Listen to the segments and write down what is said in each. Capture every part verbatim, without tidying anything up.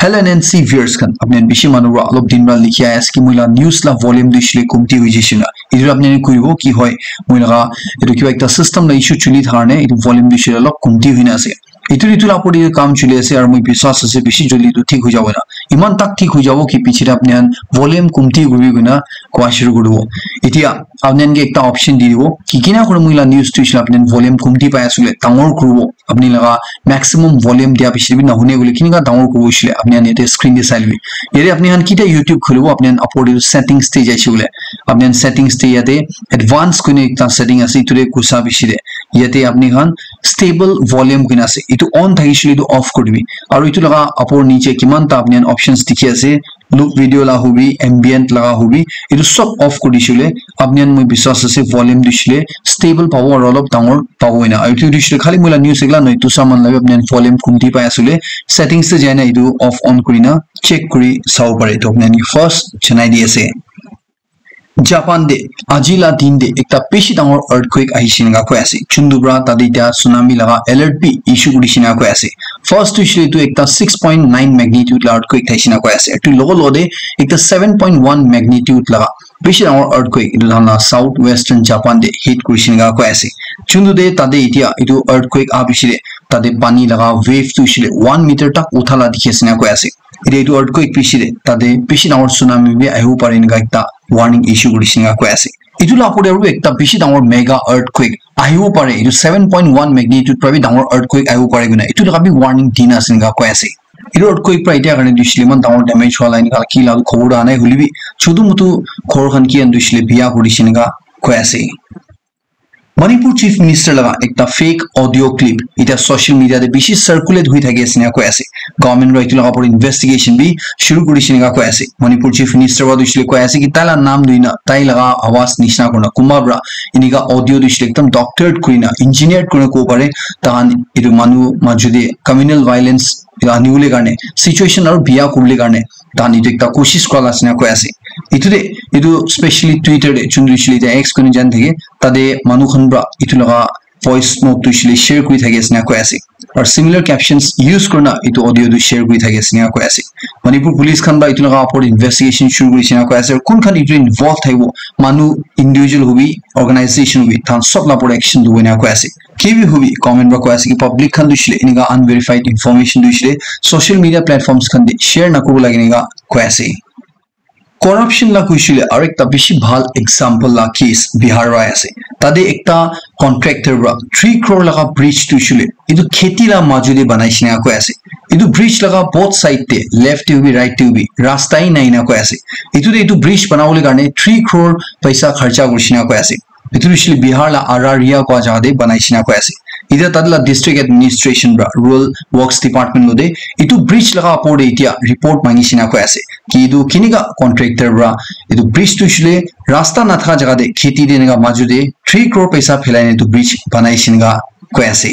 Hello N N C viewers khan, apni khan bishi manu para olop din para likhi ahi ase ki moi la news la volume tu hoishe le kumti hoi jaise na. Etu apni khan kuribo ki hoi, moi laga etu kiba ekta system la issue chuli thakar ne etu volume tu hoishe le olop kumti hoi na ase. Etu etu la opor te kam chuli ase aru moi biswas ase bishi joldi etu thik hoi jabo na. Iman tak thik hoi jabo ki piche te apni khan volume kumti kuribi koina koa shuru kuribo. Etia apni khan ke ekta option di dibo ki kina kore moi la news tu hoishe le apni khan volume kumti pai ase koile dangor kuribo. Apni laga maximum volume dia piche bi nahune koile kinika dangor kuribo hoishe le apni khan yate screen te sai lobi. Yate apni khan kita YouTube khulibo, apni khan upor te settings te jaise koile, apni khan settings te yate advance koine ekta setting ase, etu te gusa piche te yate apni khan stable volume koina ase, etu on thakishe le etu off kuri dibi. Aru etu laga upor niche kiman ta apni khan options dikhi ase, loop video la hobi, ambient laga hobi, etu sob off kuri dishe le apni khan moi biswas ase volume tu hoishe le stable pabo aru olop dangor pabo hoina. Aru etu tu hoishe le khali moi la news ekla nohoi, tu saman la bi apni khan volume kumti pai ase le settings te jaina etu off on kurina check kuri sabo pare. Etu apni khan ke first janai di ase. Japan te aji la din te ekta bishi dangor earthquake ahishe neka koi ase. Chundu para tate etia tsunami laga alert bi issue kurishe neka koi ase. First tu hoishe le etu ekta six point nine magnitude la earthquake thaishe neka koi ase. Etu logo logo te ekta seven point one magnitude laga bishi dangor earthquake etu tahan la south western Japan te hit kurishe neka koi ase. Chundu te tate etia etu earthquake aha piche te tate pani laga wave tu hoishe le one meter tak utha la dikhi ase neka koi ase. Etia etu earthquake piche te tate bishi dangor tsunami bi ahibo pare enika ekta warning issue kurishe neka koi ase. Etu la opor te aru ekta bishi dangor mega earthquake ahibo pare, etu seven point one magnitude para bi dangor earthquake ahibo pare koina etu laga bi warning dina ase enika koi ase. Etu earthquake para etia karne tu hoishe le eman dangor damage hua la enika ki la khobor tu aha nai, hoile bi chutu mutu ghor khan ki khan tu hoishe le biya kurishe neka koi ase. Manipur Chief Minister laga ekta fake audio clip etia social media te bishi circulate hoi thaki ase enika koi ase. Government para etu laga opor investigation bi shuru kurishe enika koi ase. Manipur Chief Minister para tu hoishe le koi ase ki tai la naam loi na tai laga awaz nishina kurina kunba para enika audio tu hoishe le ekdam doctored kurina engineered kurina kobo pare. Tahan etu manu maju te communal violence etu anibole karne situation aru biya kuribole karne tahan etu ekta koshish kura la ase enika koi ase. Etu te etu specially Twitter te chun tu hoishe le etia X koina jani thake tate manu khan para etu laga voice note tu hoishe le share kuri thaki ase enika koi ase. Aru similar captions use kurina etu audio tu share kuri thaki ase enika koi ase. Manipur police khan para etu laga opor te investigation shuru kurishe enika koi ase. Aru kun khan etu involve thakibo, manu individual hobi, organization hobi, tahan sob la opor te action lobo enika koi ase. K B hobi comment para koi ase ki public khan tu hoishe le enika unverified information tu hoishe le social media platforms khan te share nakuribo lage enika koi ase. Corruption la hoishe le aru ekta bishi bhal example la case Bihar para ase. Tate ekta contractor para three crore laga bridge tu hoishe le etu kheti la maju te banaishe enika koi ase. Etu bridge laga both side te left te bi right te bi rasta hi nai enika koi ase. Etu te etu bridge banabole karne three crore paisa kharcha kurishe enika koi ase. Etu tu hoishe le Bihar la Araria kua jaga te banaishe enika koi ase. Etia tate la district administration para rural works department lo te etu bridge laga opor te etia report mangishe enika koi ase ki etu kinika contractor para etu bridge tu hoishe le rasta nathaka jaga te kheti te enika maju te three crore paisa phelai na etu bridge banaishe enika koi ase.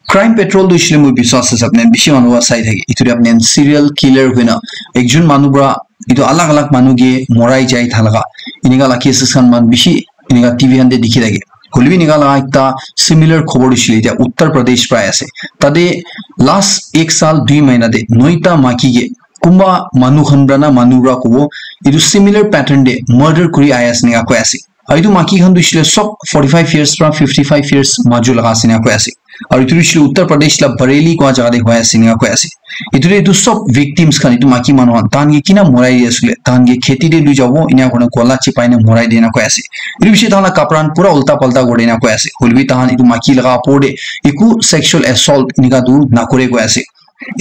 Crime Patrol tu hoishe le moi biswas ase apni khan bishi manu para sai thake. Etu te apni khan serial killer hoina ekjon manu para etu alag alag manu ke morai jai thaka laga enika la cases khan man bishi enika T V khan te dikhi thake. Hoile bi enika laga ekta similar khobor tu hoishe le etia Uttar Pradesh para ase. Tate last ek saal dui mahina te noita maki ke kunba manu khan para na manu para kobo etu similar pattern te murder kuri ahi ase enika koi ase. Aru etu maki khan tu hoishe le sob forty five years para fifty five years maju laga ase enika koi ase. Aru etu tu hoishe le Uttar Pradesh la Bareilly kua jaga te hoi ase enika koi ase. Etu te etu sob victims khan etu maki manu khan tahan ke kina morai di ase koile tahan ke kheti te lui jabo enika kurina gola chipai na morai di enika koi ase. Etu piche tahan la kapra khan pura ulta palta kuri enika koi ase. Hoile bi tahan etu maki laga opor te eku sexual assault enika tu nakure koi ase.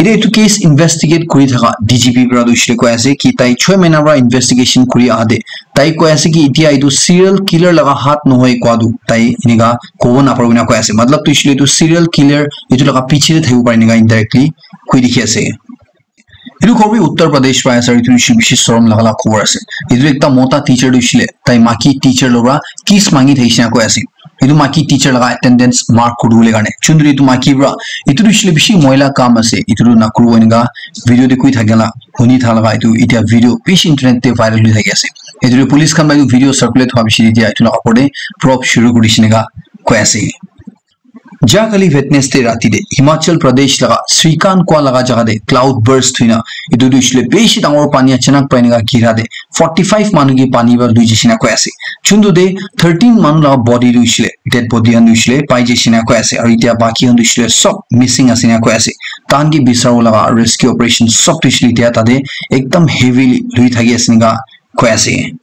Etia etu case investigate kuri thaka D G P para tu hoishe le koi ase ki tai choi mahina para investigation kuri aha te tai koi ase ki etia etu serial killer laga hath nohoi kua tu tai enika kobo naparibo ena koi ase. Matlab tu hoishe le etu serial killer etu laga piche te thakibo pare enika indirectly koi dikhi ase. Etu khobor bi Uttar Pradesh para ase aru etu hoishe le bishi sorom laga la khobor ase. Etu ekta mota teacher tu hoishe le tai maki teacher logot kiss mangi thakishe ena koi ase. Etu maki teacher laga attendance mark kuribole karne. Chundri etu maki para etu tu hoishe le bishi moila kam ase. Etu tu nakuribo enika video te koi thaka la huni thaka laga etu etia video bishi internet te viral hoi thaki ase. Etu tu police khan para etu video circulate hua piche te etia etu laga opor te probe shuru kurishe enika koi ase. Ja kali Wednesday rati te Himachal Pradesh laga Srikant kwa laga jaga te cloud burst huina, etu tu hoishe le bishi dangor pani achanak pra enika gira te forty-five manu ke pani pra lui jaishe na koi ase. Chuntu te thirteen manu laga body tu hoishe le, dead body khan tu hoishe le pai jaishe na koi ase. Aru etia baki khan tu hoishe le sob missing ase na koi ase. Tahan ke bisaro laga rescue operation sob tu hoishe le etia tate ekdam heavily lui thaki ase enika koi ase.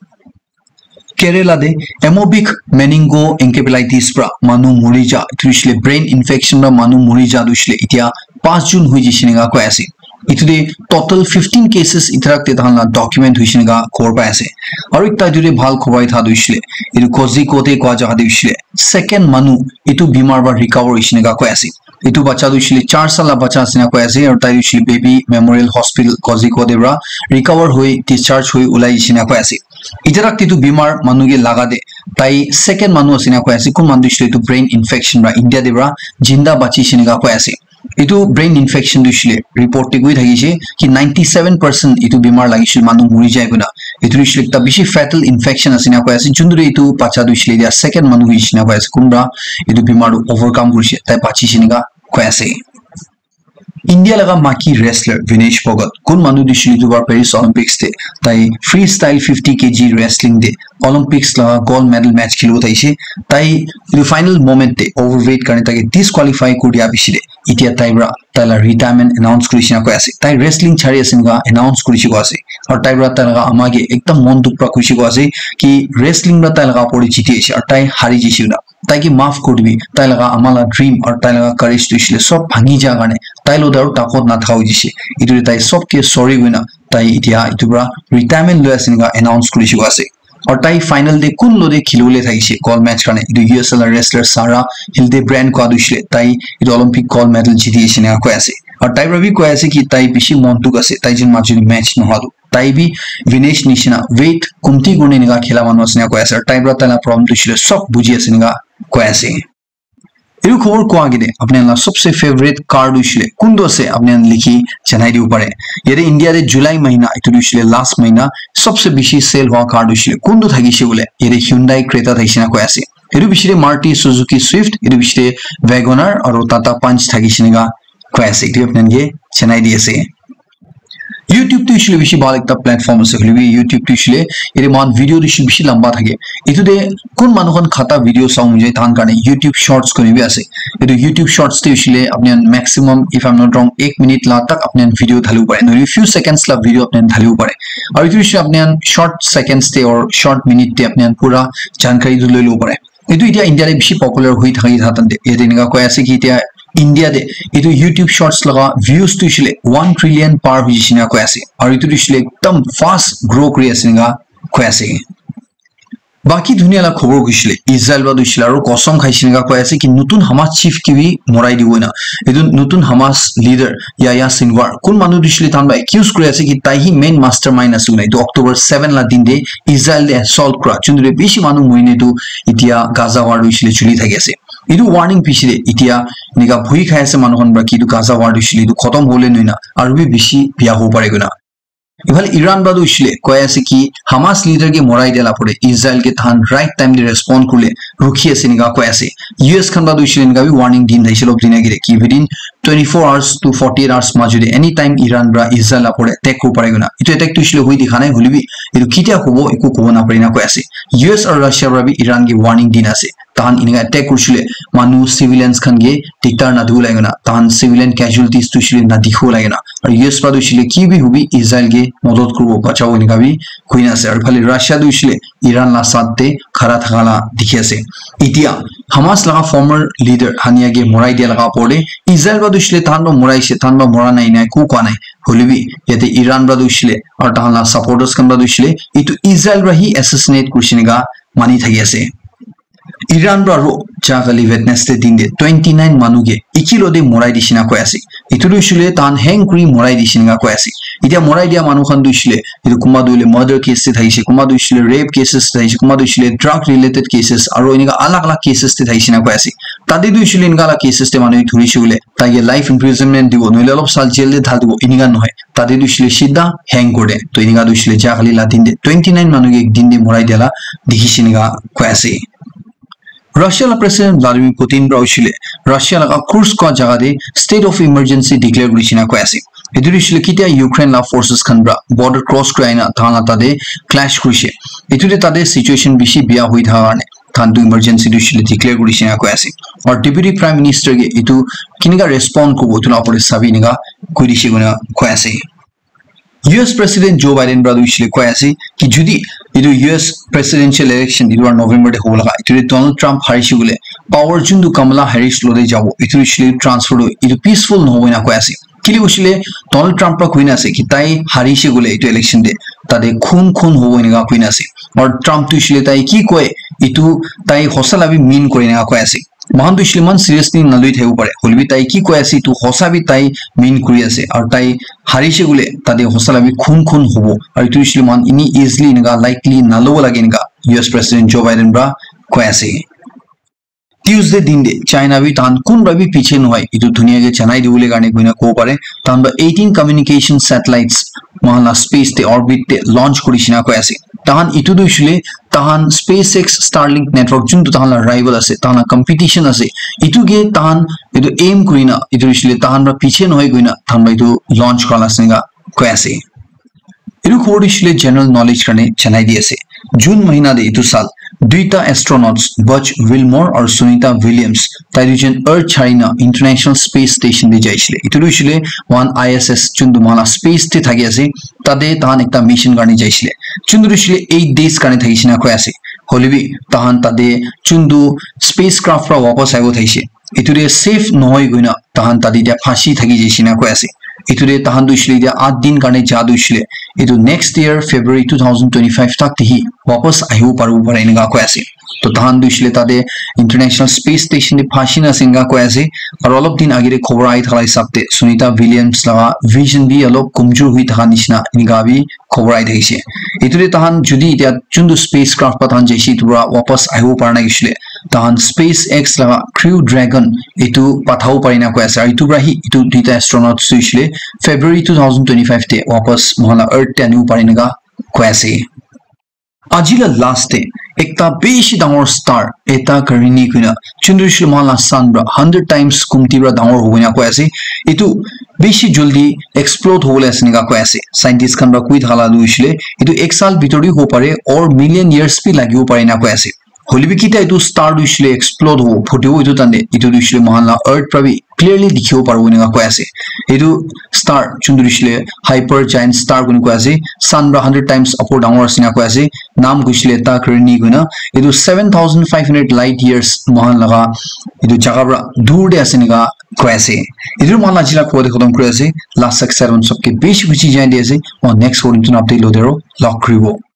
Kerala te amoebic meningoencephalitis pra manu mori ja, etu hoishe le brain infection pra manu mori ja tu hoishe le etia five June hui jaishe enika koi ase. Etu te total fifteen cases itarak te tahan la document hoishe enika khobor pai ase. Aru ekta etu te bhal khobor tha tu hoishe le, etu Kozhikode kwa jaga te hoishe le second manu etu bimar pra recover hoishe enika koi ase. Etu bacha tu hoishe le char sal la bacha ase enika koi ase, aru tai hoishe le Baby Memorial Hospital Kozhikode pra recover hui discharge hui ulai jaishe enika koi ase. Itarak te tu bimar manu ke laga te tai second manu ase enika koi ase. Kun manu tu hoishe le etu brain infection pra India te pra jinda bachi jaishe enika koi ase. Etu brain infection tu hoishe le report te koi thakishe ki ninety-seven percent etu bimar lagise manu mori jai koina. Etu tu hoishe le ekta bishi fatal infection ase enika koi ase. Chuntu te etu bacha tu hoishe le etia second manu hoishe enika koi ase. Kun pra etu bimar tu overcome kurishe, tai bachishe enika koi ase. India laga maki wrestler Vinesh Phogat, kun manu tu hoishe le etu bar Paris Olympics te tai freestyle fifty K G wrestling te Olympics laga gold medal match khelibo uthai ase. Tai etu final moment te overweight karne tai ke disqualify kuri dia piche te etia tai pra tai la retirement announce kurishe enika koi ase. Tai wrestling chari ase enika announce kurishe koi ase. Aru tai pra tai laga ama ke ekdam mon dukh pra kurishe koi ase ki wrestling pra tai laga opor te jiti ase aru tai hari jaishe enika. Tai ke maaf kuri dibi, tai laga ama la dream aru tai laga courage tu hoishe le sob bhangi ja karne tai lo te aru takot nathaka hoi jaishe. Etu te tai sob ke sorry koina tai etia etu pra retirement loi ase enika announce kurishe koi ase. Aru tai final te kun lo te khelibo le thakishe gold match karne, etu U S A la wrestler Sarah Hildebrand koi tu hoishe le tai etu Olympic gold medal jiti jaishe enika koi ase. Aru tai pra bi koi ase ki tai bishi mon dukh ase, tai jun majun match nohoa tu. Tai bi Vinesh nishina weight kumti kurne enika khela manu ase enika koi ase. Aru tai pra tai la problem tu hoishe le sob buji ase enika koi ase. Etu khobor koa agete apni khan la sobse favorite car tu hoishe le kuntu ase, apni khan likhi janai dibo pare. Yate India te July mahina, etu tu hoishe le last mahina, sobse bishi sale hua car tu hoishe le kuntu thakishe koile yate Hyundai Creta thakishe enika koi ase. Etu piche te Maruti Suzuki Swift, etu piche te WagonR aru Tata Punch thakishe enika koi ase. Etu apni khan ke janai di ase. YouTube tu hoishe le bishi bhal ekta platform ase, hoile bi YouTube tu hoishe le yate moikhan video tu hoishe le bishi lamba thake. Etu te kun manu khan khata video sawo mon jai, tahan karne YouTube Shorts koi bi ase. Etu YouTube Shorts te hoishe le apni khan maximum, if I'm not wrong, ek minute la tak apni khan video dhalibo pare, nohole few seconds la video apni khan dhalibo pare. Aru etu hoishe le apni khan short seconds te or short minute te apni khan pura jankari tu loi lobo pare. Etu etia India te bishi popular hui thaki tha tante. Yate enika koi ase ki etia India te etu YouTube Shorts laga views tu hoishe le one trillion par hoi jaishe enika koi ase. Aru etu tu hoishe le ekdam fast grow kuri ase enika koi ase. Baki dunia la khobor hoishe le Israel pra tu hoishe le aru kosom khaishe enika koi ase ki notun Hamas chief ke bi morai dibo na. Etu notun Hamas leader Yahya Sinwar, kun manu tu hoishe le tahan pra accuse kuri ase ki tai hi main mastermind ase koina. Etu October seven la din te Israel te assault kura, chuntu te bishi manu moine tu etia Gaza war tu hoishe le chuli thaki ase. Etu warning piche te etia enika bhoi khai ase manu khan pra ki etu Gaza war tu hoishe le etu khotom hole noina aru bi bishi biya hobo pare koina. Iphale Iran pra tu hoishe le koi ase ki Hamas leader ke morai dia la pore Israel ke tahan right time te respond kurle rukhi ase enika koi ase. U S khan pra tu hoishe le enika bi warning din thakishe olop din agete ki within twenty-four hours to forty-eight hours majo te anytime Iran pra Israel la pore attack kuribo pare koina. Etu attack tu hoishe le hui dikha nai, hoile bi etu ketia hobo eku kobo napare na koi ase. U S aru Russia pra bi Iran ke warning din ase. Tahan enika attack kurishe le manu civilians khan ke diktar nadibo lage na, tahan civilian casualties tu hoishe le nadikhibo lage na. Aru U S pra tu hoishe le ki bi hobi Israel ke modot kuribo, bachabo enika bi koi na ase. Aru phale Russia tu hoishe le Iran la saath te khara thaka la dikhi ase. Etia Hamas laga former leader Haniyeh ke morai dia laga opor te Israel pra tu hoishe le tahan pra morai she, tahan pra mora nai nai eku koa nai. Hoile bi yate Iran pra tu hoishe le aru tahan la supporters khan pra tu hoishe le etu Israel pra hi assassinate kurishe enika mani thaki ase. Iran pra ro ja kali Wednesday din te twenty-nine manu ke ekilo te morai dishe enika koi ase. Etu tu hoishe le tahan hang kuri morai dishe enika koi ase. Etia morai dia manu khan tu hoishe le etu kunba tu hoile murder case te thakishe, kunba tu hoishe le rape cases te thakishe, kunba tu hoishe le drug related cases aru enika alag alag cases te thakishe enika koi ase. Tate tu hoishe le enika la cases te manu ke dhurishe koile tai ke life imprisonment dibo, nohole olop saal jail te dhal dibo, enika nohoi. Tate tu hoishe le sidha hang kuri de. To enika tu hoishe le ja kali la din te twenty-nine manu ke ek din te morai dia la dikhishe enika koi ase. Russia la President Vladimir Putin pra hoishile Russia laga Kursk koa jaga te state of emergency declare kuri shina koi ase. Etu hoishile kitia Ukraine la forces khan pra border cross kuri aina tahan la tate clash kurishe. Etu te tate situation bishi bia hui thaka karne tahan tu emergency tu hoishile declare kuri shina koi ase. Aru Deputy Prime Minister ke etu kinika respond kuribo etu la opor te sabi enika koi dishe koina koi ase. U S President Joe Biden pra tu hoishile koi ase ki jodi etu U S presidential election etu November te hobo laga etu te Donald Trump harishe koile power juntu Kamala Harris lo te jabo etu hoishile transfer tu etu peaceful nohobo ena koi ase. Kile hoishile Donald Trump pra koina ase ki tai harishe koile etu election te tate khun khun hobo eneka koina ase. Aru Trump tu hoishile tai ki koi etu tai hosa la bi mean kuri eneka koi ase. Mohan tu hoishile iman seriously naloi thakibo pare. Hoilebi tai ki koi ase etu hosa bi tai mean kuri ase. Aru tai harishe koile tate hosa la bi khun khun hobo. Aru etu hoishile mohan ini easily eneka lightly nalobo lage eneka U S President Joe Biden pra koi ase. Tuesday din de China bi tahan kun pra bi piche nohoi etu dunia ke janai dibole karne koina kobo pare. Tahan pra eighteen communication satellites mohan la space te orbit te launch kuri shina koi ase. Tahan etu tu hoishile tahan SpaceX Starlink network juntu tahan la rival ase, tahan la competition ase, etu ke tahan etu aim kurina etu hoishile tahan pra piche nohoi koina tahan pra etu launch kura la ase eneka koi ase. Etu khobor tu hoishile general knowledge karne janai di ase. June mahina te etu sal duita astronauts Butch Wilmore aru Sunita Williams tai duijon Earth chari na International Space Station te jaishile. Etu tu hoishile mohan I S S juntu mohan la space te thaki ase tate tahan ekta mission karne jaishile. Juntu tu hoishile eight days karne thaki shina koi ase. Hoilebi tahan tate juntu spacecraft pra wapas ahibo thaishe. Etu te safe nohoi koina tahan tate etia phasi thaki jaishina koi ase. Etu te tahan tu hoishile etia aath din karne ja tu hoishile etu next year February two thousand twenty-five tak te hi wapas ahibo paribo pare eneka koi ase. To tahan tu hoishile tate International Space Station te phasi na ase eneka koi ase. Aru olop din age te khobor ahi thaka hisab te Sunita Williams laga vision bi olop komjor hui thaka nishina eneka bi khobor ahi thakishe. Etu te tahan jodi etia juntu spacecraft pa tahan jaise etu pra wapas ahibo para na hoishile tahan SpaceX laga Crew Dragon etu pathabo pari na koi ase. Aru etu pra hi etu duita astronauts tu hoishile February two thousand twenty-five te wapas mohan la Earth te anibo pare eneka koi ase. Aji la last te ekta bishi dangor star Eta Carinae koina juntu hoishile mohan la sun pra hundred times kumti pra dangor hobo ena koi ase. Etu bishi jaldi explode hobole ase eneka koi ase. Scientist khan pra koi thaka la tu hoishile etu ek saal bitor te hobo pare or million years bi lagibo pare ena koi ase. Hoilebi kitia etu star tu hoishile explode hobo, phutibo etu time te etu tu hoishile mohan la earth pra bi clearly dikhibo paribo eneka koi ase. Etu star juntu hoishile hyper giant star koina koi ase, sun pra hundred times upor dangor ase eneka koi ase. Naam hoishile Eta Carinae koina. Etu seven thousand five hundred light years mohan laga etu jaga pra dur te ase eneka koi ase. Etu mohan la aji la khobor te khotom kuri ase. Last six seven sob ke bishi bishi jai di ase. Aru next khobor te update lo de aro log kuribo.